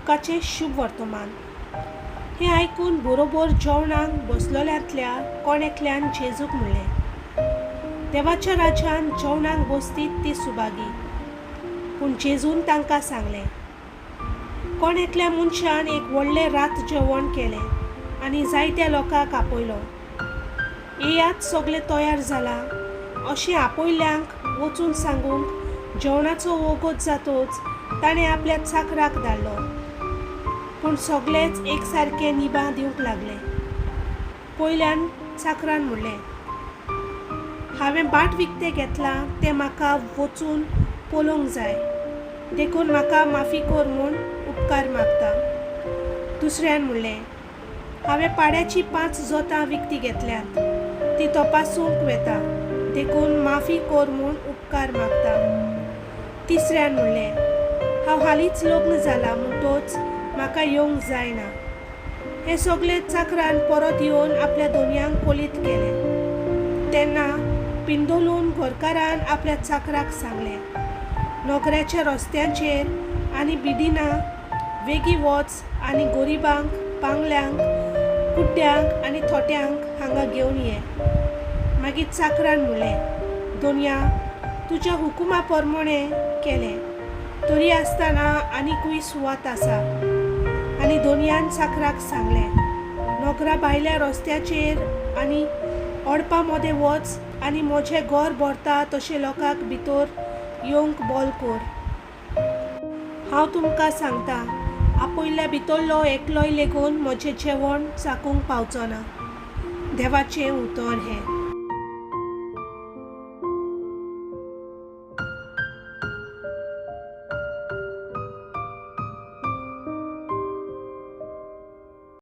लुकाचें शुभ वर्तमान. हें आयकून बरोबर जेवणाक बसलोल्यांतल्या कोण एकल्यान जेजूक म्हणलें, देवाच्या राज्यान जेवणाक बसतीत ती सुभागी. पूण जेजून तांकां सांगलें, कोण एकल्या मनशान एक व्हडलें रात जेवण केलें आनी जायत्या लोकांक आपयलो. येयात, सगलें तयार जालां अशें आपयल्ल्यांक वचून सांगूंक जेवणाचो वोगोत जातोच ताणें आपल्या चाकराक धाडलो. पूण सगलेच एक सारके निबां दिवंक लागले. पयल्यान चाकरान म्हणलें, हांवें भाट विकतें घेतलां तें म्हाका वचून पळोवंक जाय, देखून म्हाका माफी कर म्हूण उपकार मागता. दुसऱ्यान म्हणलें, हांवें पाड्याचीं 5 जोतां विकतीं घेतल्यांत, ती तपासूंक वेता, देखून माफी कर म्हूण उपकार मागता. तिसऱ्यान म्हणलें, हांव हालींच लग्न जालां म्हणटोच म्हाका येवंक जायना. हे सगळे चाकरान परत येवन आपल्या दोनयांक कोलीत केलें. तेन्ना पिंदोलून घरकारान आपल्या चाकराक सांगलें, नोकऱ्याच्या रस्त्यांचेर आनी बिडिना वेगीं वच आनी गरिबांक, पांगल्यांक, कुड्ड्यांक आनी थोट्यांक हांगा घेवन ये. मागीर चाकरान म्हणलें, दोनया, तुज्या हुकुमा प्रमाणें केलें, तरी आसतना आनीकूय सुवात आसा. आनी दोनयान चाकराक सांगलें, नोकरा भायल्या रस्त्याचेर आनी ओडपा मदें वच आनी म्हजें घर भरता तशें लोकांक भितर येवंक बोल कर. हांव तुमकां सांगता, आपयल्ल्या भितरलो एकलोय लेगून म्हजें जेवण चाकूंक पावचो ना. देवाचें उतर हें.